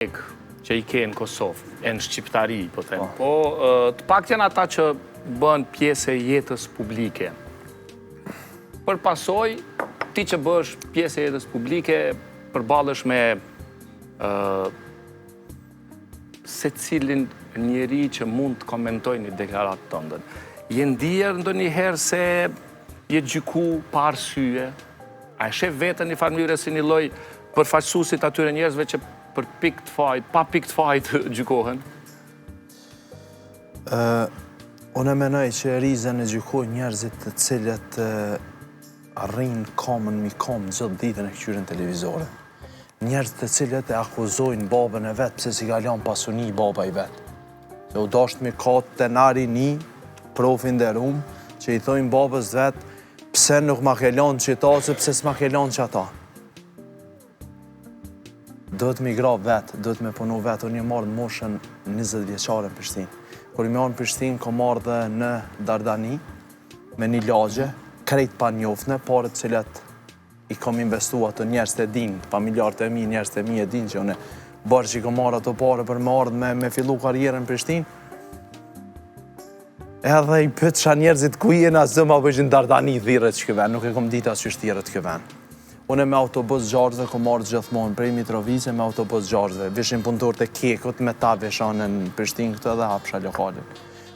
Që i ke në Kosovë, e në Shqiptari, po them. Po, po të paktë janë ata që bëhen pjesë e jetës publike. Për pasojë, ti që bëhesh pjesë e jetës publike, përballesh me secilin njeri që mund të komentojë një deklaratë tëndën. Je ndier ndonjëherë se je gjyku pa arsye, A e sheh veten një farë mënyre si një lloj përfaqësuesi të atyre njerëzve që për pikë të fajit, pa pikë të fajit gjykohen? Ë unë menoj që Rizën e gjykojnë njerëzit të cilët rrinë kamën mi kamë gjithë ditën e këqyrin televizorin. Njerëz të cilët e akuzojnë babën e vet pse s'i ka lanë pasuni baba i vet. Se u dasht me ka te na rini, prof i nderum, që i thojnë babës vet, pse nuk ma ke lanë qita, ose pse s'ma ke lanë qata. Duhet me grah vetë, duhet me punu vetë, unë jom ardhë në moshën 20 vjeçare në Prishtinë. Kur jom ardhë në Prishtinë, kom ardhë në Dardani, me një lagje, krejt panjoftne, paret cilat i kom investu ato njerëz e dinë, familjarët e mi, njerëz e mi e dinë që unë borxh i kom marrë ato pare për me ardhë me, me fillu karrierën në Prishtinë. Edhe i pytsha njerëzit ku jena zë ma bëshin Dardani thirret qiky ven, nuk e kom ditë as qysh thirret ky ven. Unë me autobus gjashtëve kom ardhë gjithmonë prej Mitrovice me autobus gjashtëve. Vishin punëtorët e KEK-ut me ta visha në Prishtinë këtu edhe hapsha lokalin.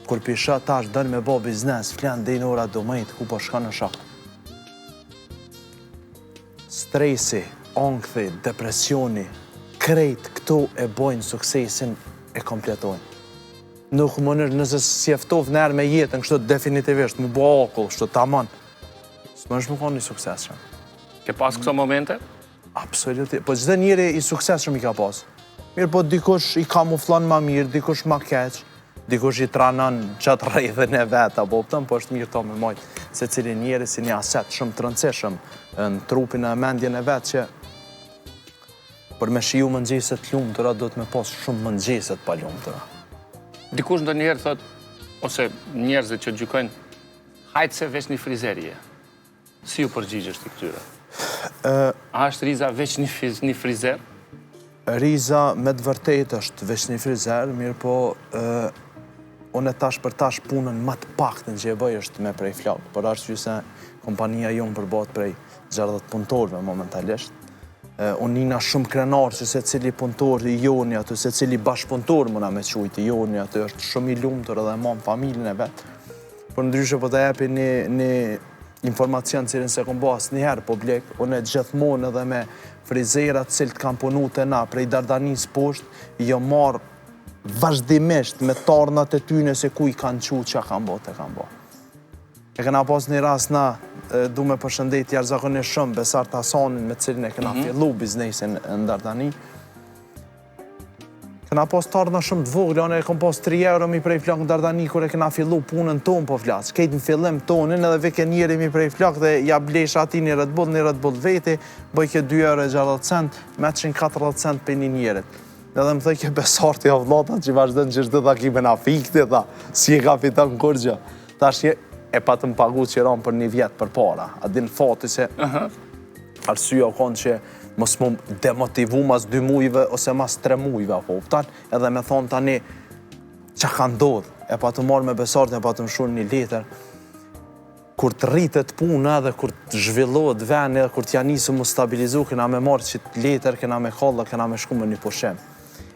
Kur pi shoh tash don me bo biznes, flen deri në ora 12, ku po shkon në shok. Stresi, ankthi, depresioni, krejt këto e bojnë suksesin e kompletojnë. Nuk mundesh nëse s'je ftof njëherë me jetën, kështu definitivisht, m'u bo akull, kështu tamam. S'mundesh me konë i suksesshëm. Ke pas këso momente? Absolutisht. Po çdo njeri i suksesshëm i ka pas. Mirë, po dikush i kamuflon ma mirë, dikush ma keq, dikush i pranon qatë rrethin e vet, apo kupton, po është mirë to me majtë secili njeri si një aset shumë të rëndësishëm në trupin e mendjen e vet që Për me shiju mëngjese të lumtura, duhet me pas shumë mëngjese të palumtura. Dikush ndonjëherë thot, ose njerëzit që gjykojnë, hajt se veç një frizer je. Si u përgjigjesh ti këtyre? A është Riza veç një, një frizer? Riza me të vërtetë është veç një frizer, mirë po unë tash për tash punën ma të paktën që e bëj është me prej flokë, për arsye se kompania jonë përbëhet prej 60 punëtorëve momentalisht. Unë nina shumë krenar që secili punëtor i joni aty, secili bashkëpunëtor muna me qujtë i joni aty, është shumë i lumtur edhe ma në familjen e vet. Por ndryshe po të jepi një, një informacion cilin s'e kom bo asnjëherë publik, unë gjithmonë edhe me frizerat cilët kanë punu te na, prej Dardanisë poshtë, jom marrë vazhdimisht me t'ardhnat e tyne se ku i kanë qu, që kanë bo, të kanë bo. E kena pas një rast na, du me përshëndet jashtëzakonisht shumë Besart Hasanin me cilin e kena mm -hmm. fillu biznesin në Dardani. Kena pas t'ardhna shumë të vogla, unë e kom pas 3 euro mi prej flok në Dardani kur e kena fillu punën tonë po flas. Krejt në fillim tonin edhe vike njeri mi prej flok dhe ja blesha atij një Red Bull, një Red Bull veti, bëjke 2 euro e 60 cent, me 40 cent për një njerit. Edhe më thojke Besarti o vlla që vazhdon që shtë tha ki me na fikti, tha, si e ka fiton kurgjë. Tash je e patëm pagu qiran për një vjet përpara. A din fati se arsyeja o konë që mos mu demotivu mas dy mujve ose mas tre mujve, apo kupton? Edhe me thonë tani ça ka ndodhë, e patëm marrë me Besartin, e patëm shkru një letër, kur të rritet puna dhe kur të zhvillohet veni dhe kur t'ja nisë mu stabilizu, kena me marrë qitë letër, kena me kallë, kena me shku me një pushim.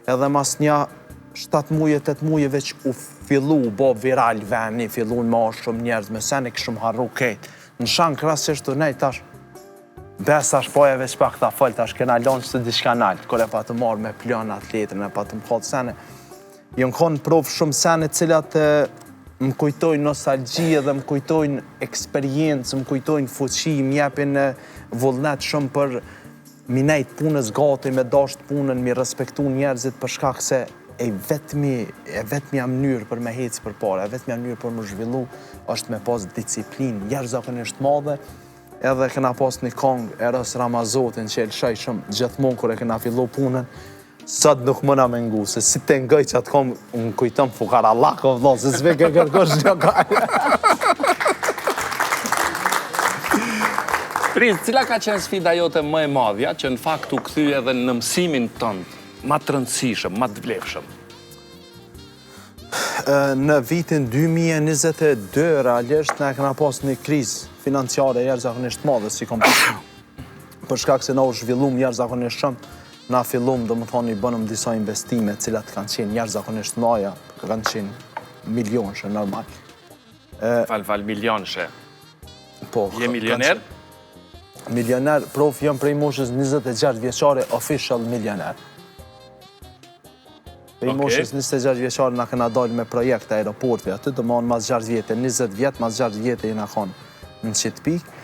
Edhe mas një 7 muje, 8 muje, veç u fillu, u bo viral veni, fillu në ma shumë njerëz, me sen e kishëm harru krejt. Në shanë krasisht të nej, tash, Bes tash poja veç pak ta fol, tash kena lonë që të diçka nalt, kur e patëm marrë me plan atë letrën, e patëm kallë sene. Jonë konë provë shumë sene cilat më kujtojnë nostalgji edhe më kujtojnë eksperiencë, më kujtojnë fuqi, më jepin vullnet shumë për mi nejt punës gati, me dasht punën, mi respektu njerëzit për shkak se e vetmi, e vetmja mënyrë për me hecë përpara, e vetmja mënyrë për me zhvillu është me pas disiplinë jashtëzakonisht madhe, edhe kena pas një kongë Eros Ramazotin që e lëshoj shumë gjithmonë kur e kena fillu punën, Sot nuk muna me ngu, se si të ngoj që atë kom, më kujton fukarallak, o vlla, se s've ke kërkosh një ka. Riz, cila ka qenë sfida jote më e madhja, që në fakt u kthy edhe në mësimin tënd? Ma të rëndësishëm, ma të vlefshëm. Në vitin 2022, realisht, na e kena pas një krizë financiare jashtëzakonisht të madhe si kompani. Për shkak se na u zhvillum jashtëzakonisht shumë, na fillum, domethonë, i bënëm disa investime, cilat kanë qenë jashtëzakonisht t'mdhaja, kanë qenë milionshe, normal. Fal, fal, milionshe. Po, Je milioner? Milioner, prof, jam prej moshës 26 vjeçare, official milioner. Prej moshës 26 vjeçare na kena dalë me projekt aeroporti aty, domethonë mas 6 vjetë, 20 vjetë, mas 6 vjetë jena konë në qitë pikë.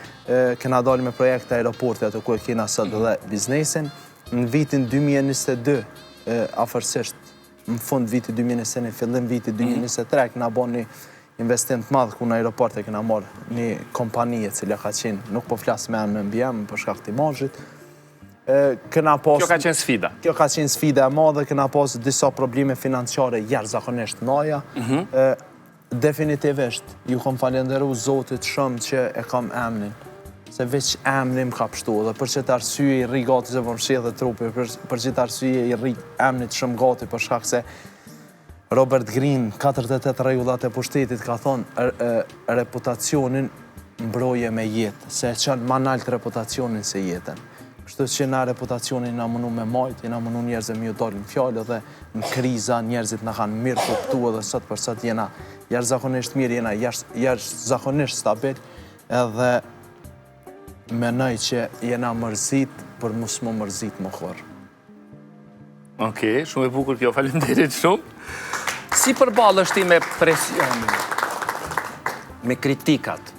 Kena dalë me projekt aeroporti aty ku e kena sot mhm. dhe biznesin. Në vitin 2022, afërsisht, në fund vitit 2021, fillim vitit 2023, mhm. kena bo një investim të madh ku në aeroport e kena marrë një kompani e cila ka qenë, nuk po flas me emër mbiemër për shkak të imazhit, kena pas... Kjo ka qenë sfida. Kjo ka qenë sfida e madhe, kena pas disa probleme financiare jashtëzakonisht t'mdhaja. Mhm. Definitivisht, ju kom falenderu Zotit shumë që e kam emnin, se veç emni më ka pshtu, dhe për qëtë arsye i rri gati se po më dhe trupi, për qëtë arsye i rri emnit shumë gati, për shkak se Robert Greene, 48 rregullat e pushtetit, ka thonë reputacionin mbroje me jetë, se e çon ma nalt reputacionin se jetën. Kështu që na reputacionin na mundu me majt, jena mundu njerëzve me ju dalë në fjalë dhe në kriza njerëzit na kanë mirë kuptu edhe sot për sot jena jashtëzakonisht mirë, jena jashtëzakonisht stabil edhe menoj që jena mërzit për mos më mërzit më kurrë. Okej, shumë e bukur kjo, faleminderit shumë. Si përballesh ti me presionin, me kritikat?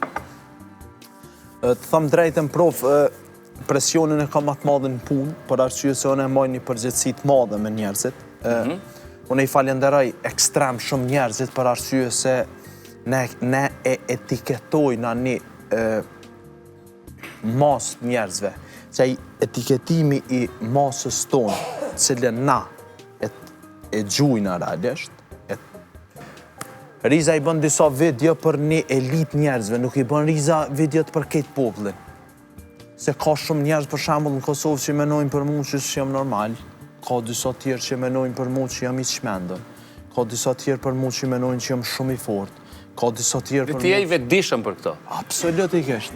Të them drejtën, prof, presionin e kam ma të madhe në punë, për arsye se unë e maj një përgjegjësi të madhe me njerëzit. Mm Unë i falenderoj ekstrem shumë njerëzit për arsye se ne, ne e etiketojna një masë të njerëzve, se ai etiketimi i masës tonë, cilën na e, e gjujna realisht, e, Riza i bën disa video për një elitë njerëzve, nuk i bën Riza videot për këtë popullin. Se ka shumë njerëz për shembull në Kosovë që menojnë për mu që s'jam normal, ka disa tjerë që menojnë për mu që jam i çmendun, ka disa tjerë për mu që menojnë që jam shumë i fortë, ka disa tjerë për mu... Ti je i vetëdijshëm për këto? Absolutikisht.